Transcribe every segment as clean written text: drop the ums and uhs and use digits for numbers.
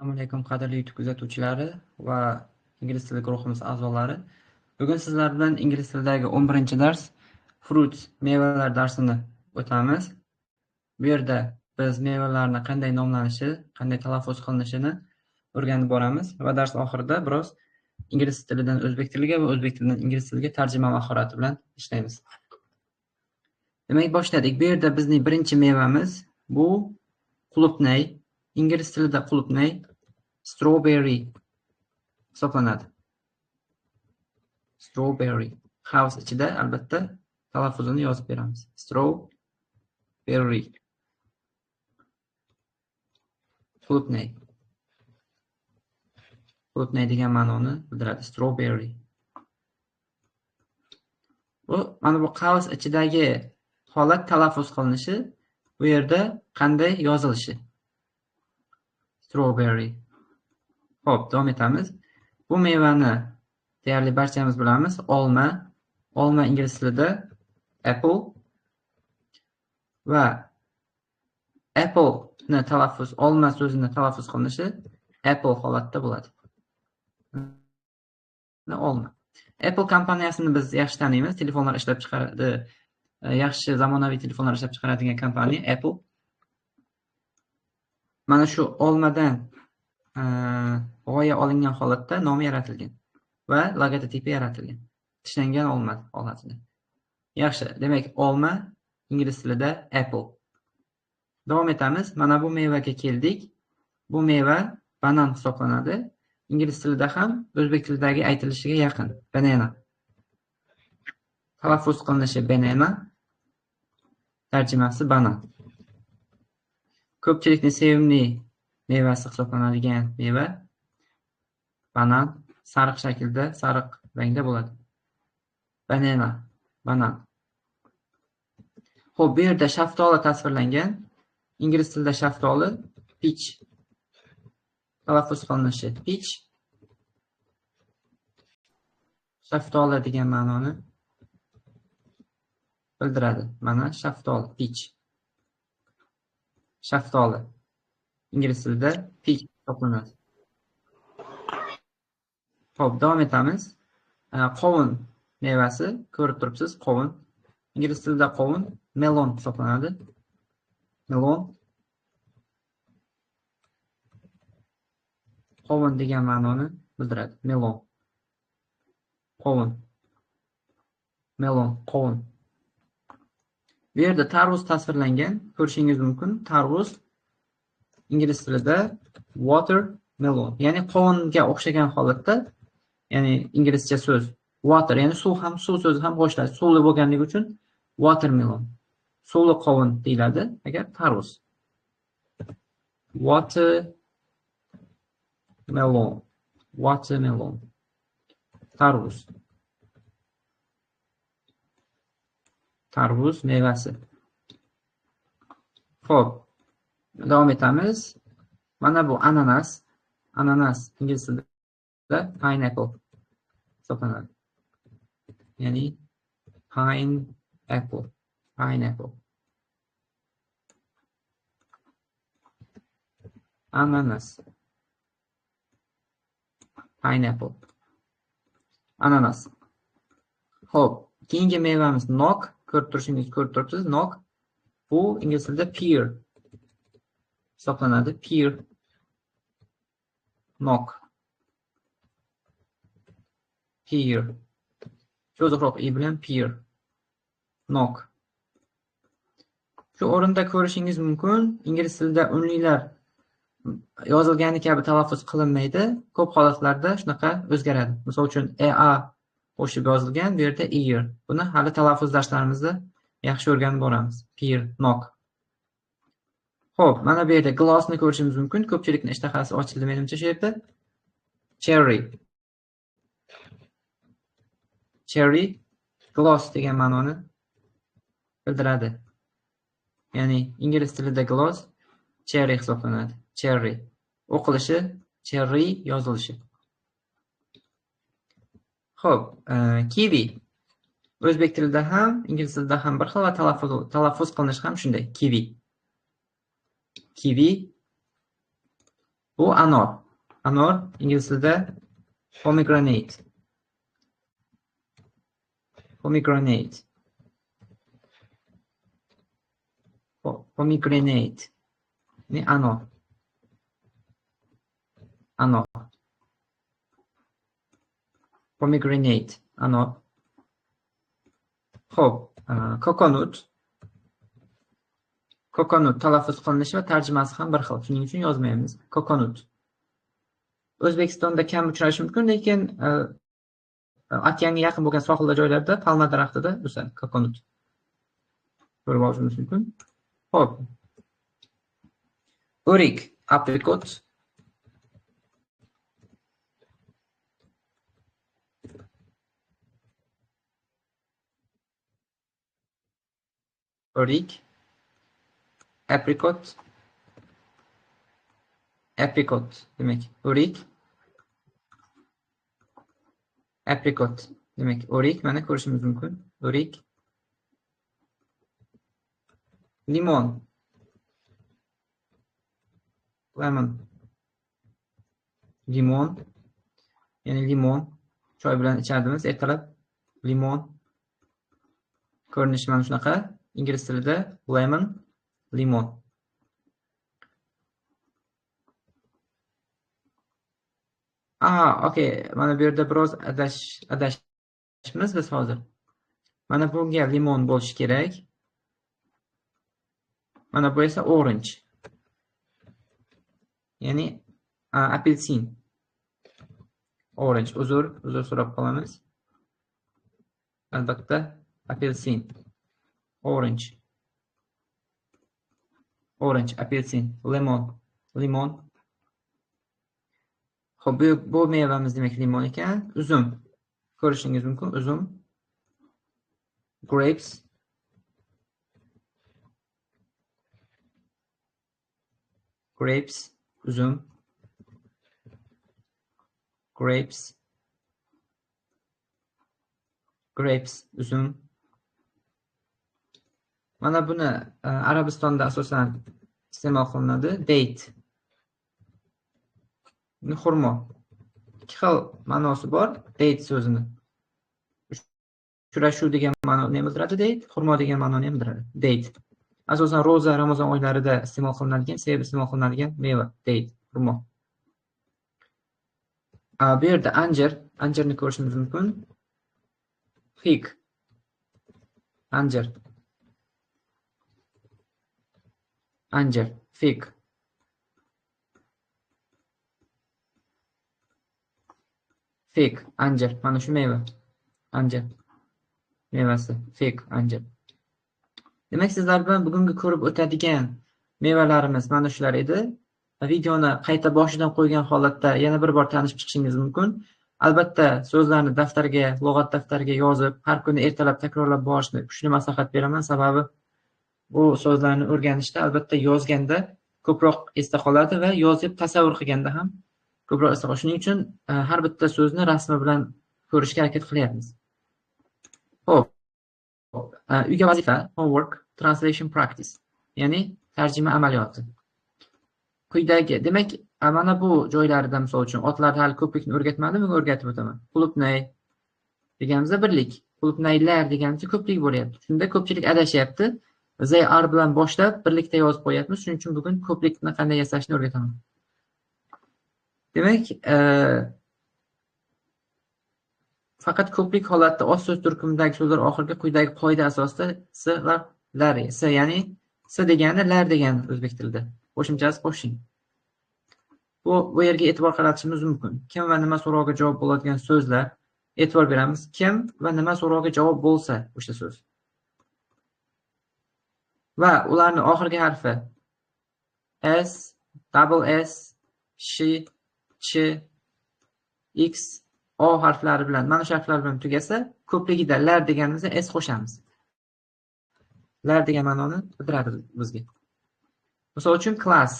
Assalomu alaykum qadrli YouTube kuzatuvchilari va ingliz tili guruhimiz a'zolari. Bugun sizlar bilan ingliz tilidagi 11-dars fruits, mevalar darsini o'tamiz. Bu yerda biz mevalarni qanday nomlanishi, qanday talaffuz qilinishini o'rganib boramiz va dars oxirida biroz ingliz tilidan o'zbek tiliga va o'zbek tilidan ingliz tiliga tarjima mahorati bilan ishlaymiz. Demak, boshladik. Bu yerda bizning birinchi mevamiz bu qulupnay. Ingliz tilida qulupnay strawberry hisoblanadi. Strawberry. Qavs ichida albatta talaffuzini yozib beramiz. Strawberry. Qulupnay. Qulupnay degan ma'noni bildiradi. Strawberry. Bu mana bu qavs ichidagi holat talaffuz qilinishi, bu yerda qanday yozilishi. Strawberry. Xo'p, davom etamiz. Bu mevani deyarli barchamiz bilamiz. Olma. Olma ingliz tilida apple va apple-ni talaffuz, olma so'zini talaffuz qilinishi apple holatda bo'ladi. Olma. Apple kompaniyasini biz yaxshi taniymiz. Telefonlar ishlab chiqaradi. Yaxshi zamonaviy telefonlar ishlab chiqaradigan kompaniya Apple. Mana shu olmadan g'oya olingan holatda nomi yaratilgan va logotipi yaratilgan. Tishlangan olma holatida. Yaxshi, demak, olma ingliz tilida apple. Davom etamiz. Mana bu mevaga keldik. Bu meva banan hisoblanadi. Ingliz tilida ham o'zbek tilidagi aytilishiga yaqin. Banana. Talaffuz qilinishi banana, tarjimasi banan. Ko'pchilikning sevimli mevasi hisoblanadigan meva banan, sariq shaklda, sariq rangda bo'ladi. Banana, banan. Xo'p, bu yerda shaftoli tasvirlangan. Ingliz tilida shaftoli peach. Talaffuz qilinishi peach. Shaftoli degan ma'noni bildiradi. Mana shaftoli, peach. Shaftoli ingliz tilida peach hisoblanadi. Xo'p, davom etamiz. Qovun mevasi, ko'rib turibsiz, qovun. Ingliz tilida qovun melon hisoblanadi. Melon. Qovun degan ma'noni bildiradi. Melon. Qovun. Melon, qovun. Bu yerda tarvuz tasvirlangan, ko'rishingiz mumkin. Tarvuz ingliz tilida watermelon, ya'ni qovunga o'xshagan holatda, ya'ni inglizcha so'z water, ya'ni suv ham, suv so'zi ham qo'shiladi. Suvli bo'lganligi uchun watermelon, suvli qovun deyiladi agar tarvuz. Watermelon, watermelon, tarvuz. Tarvuz mevasi. Xo'p, davom etamiz. Mana bu ananas. Ananas ingliz tilida pineapple hisoblanadi. Ya'ni pineapple, pineapple. Ananas. Pineapple. Ananas. Xo'p, keyingi mevamiz nok. Ko'rib turishingiz, ko'rib turibsiz, nok. Bu ingliz tilida pear hisoblanadi. Pear. Nok. Pear. Cho'ziqroq i bilan pear. Nok. Shu o'rinda ko'rishingiz mumkin, ingliz tilida unlilar yozilgani kabi talaffuz qilinmaydi. Ko'p holatlarda shunaqa o'zgaradi. Misol uchun ea qo'shib yozilgan, bu yerda ear. Buni hali talaffuz darslarimizda yaxshi o'rganib boramiz. Pear, nok. Xo'p, mana bu yerda glassni ko'rishimiz mumkin. Ko'pchilikning ishtahasi ochildi menimcha shu yerda. Cherry. Cherry gloss degan ma'noni bildiradi. Ya'ni ingliz tilida gloss cherry hisoblanadi. Cherry. O'qilishi cherry, yozilishi. Xo'p, kiwi. O'zbek tilida ham, ingliz tilida ham bir xil va talaffuz qilinishi ham shunday. Kiwi. Kiwi. Bu anor. Anor ingliz tilida pomegranate. Pomegranate. Pomegranate. Ne anor. Anor. Pomegranate. Anor. Xo'p, coconut. Coconut talaffuz qilinishi va tarjimasi ham bir xil. Shuning uchun yozmaymiz. Coconut. O'zbekistonda kam uchrashi mumkin, lekin okeanga yaqin bo'lgan sohilda joylarda palma daraxtida o'sadi coconut. Ko'rib olishimiz mumkin. Xo'p. O'rik, aprikot. O'rik, aprikot, aprikot demak o'rik, aprikot demak o'rik, mana ko'rishimiz mumkin. O'rik, limon, lemon, limon, ya'ni limon choy bilan ichadimiz ertalab. Limon ko'rinishi mana shunaqa. Ingliz tilida lemon, limon. Okey, mana bu yerda biroz adashimiz biz hozir. Mana bunga limon bo'lishi kerak. Mana bu esa orange. Ya'ni apelsin. Orange, uzr so'rab qolamiz. Albatta, apelsin. Orange. Orange, apelsin, lemon, limon. Xo'p, bu mevamiz demak limon ekan. Uzum. Ko'rishingiz mumkin, uzum. Grapes. Grapes, uzum. Grapes. Grapes, uzum. Mana buni Arabistonda asosan iste'mol qilinadi. Date. Buni xurmo. Ikki xil ma'nosi bor date so'zini. Uchrashuv degan ma'noni ham bildiradi date, xurmo degan ma'noni ham bildiradi. Date. Asosan roza, Ramazon oylarida iste'mol qilinadigan, sevib iste'mol qilinadigan meva date, xurmo. Bu yerda anjir, anjirni ko'rishimiz mumkin. Fig. Anjir. Anjir, fig. Fig, anjir. Mana shu meva. Anjir mevasi, fig, anjir. Demak, sizlar bilan bugungi ko'rib o'tadigan mevalarimiz mana shular edi. Videoni qayta boshidan qo'ygan holatda yana bir bor tanishib chiqishingiz mumkin. Albatta, so'zlarni daftarga, lug'at daftariga yozib, har kuni ertalab takrorlab borishni kuchli maslahat beraman. Sababi bu so'zlarni o'rganishda albatta yozganda ko'proq esda qoladi va yozib tasavvur qilganda ham ko'proq esda qoladi. Shuning uchun har bitta so'zni rasmi bilan ko'rishga harakat qilyapmiz. Xo'p, uyga vazifa, homework, translation practice, ya'ni tarjima amaliyoti. Quyidagi, demak, mana bu joylarida misol uchun otlarni hali ko'plikni o'rgatmadim, bugun o'rgatib o'taman. Qulupnay deganimizda birlik, qulupnaylar deganimizda ko'plik bo'lyapti. Shunda ko'pchilik adashyapti. They are bilan boshlab birlikda yozib qo'yapmiz. Shuning uchun bugun ko'plikni qanday yasashni o'rgataman. Demak, faqat ko'plik holatda oz so'z turkumidagi so'zlar oxirgi quyidagi qoida asosida s va lar, s ya'ni s degani lar degani o'zbek tilida. Qo'shimchasi qo'shing. Bu yerga e'tibor qaratishimiz mumkin. Kim va nima so'rog'iga javob bo'ladigan so'zlar e'tibor beramiz. Kim va nima so'rog'iga javob bo'lsa o'sha so'z. Va ularning oxirgi harfi S, double S, Sh, Ch, X, O harflari bilan, mana shu harflar bilan tugasa, ko'pligida lar deganimizda S qo'shamiz. Lar degan ma'noni bildiradi bizga. Misol uchun class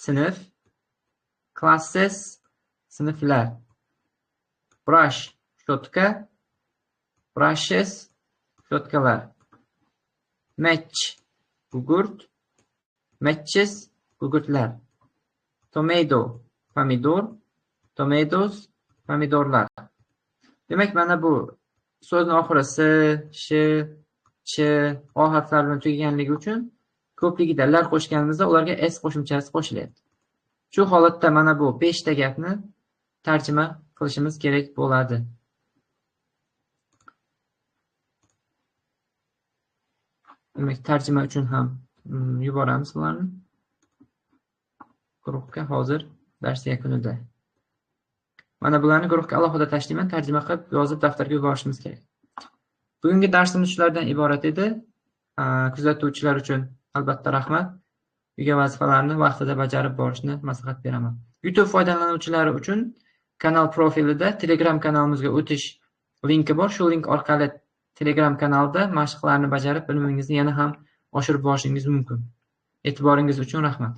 sinf, classes sinflar, brush shotka, brushes shotkalar, match gugurt, matches gugurtlar, tomato pomidor, tomatoes, pomidorlar. Demak, mana bu so'zni oxiri s, sh, ch, o harflari bilan tugaganligi uchun ko'pligida lar qo'shganimizda ularga s qo'shimchasi qo'shilyapti. Shu holatda mana bu 5 ta gapni tarjima qilishimiz kerak bo'ladi. Demak, tarjima uchun ham yuboramiz ularni guruhga hozir dars yakunida. Mana bularni guruhga alohida tashlayman, tarjima qilib yozib daftarga yuborishimiz kerak. Bugungi darsimiz shulardan iborat edi. Kuzatuvchilar uchun albatta rahmat. Uyga vazifalarni vaqtida bajarib borishni maslahat beraman. YouTube foydalanuvchilari uchun kanal profilida Telegram kanalimizga o'tish linki bor. Shu link orqali Telegram kanalida mashqlarni bajarib, bilimingizni yana ham oshirib borishingiz mumkin. E'tiboringiz uchun rahmat.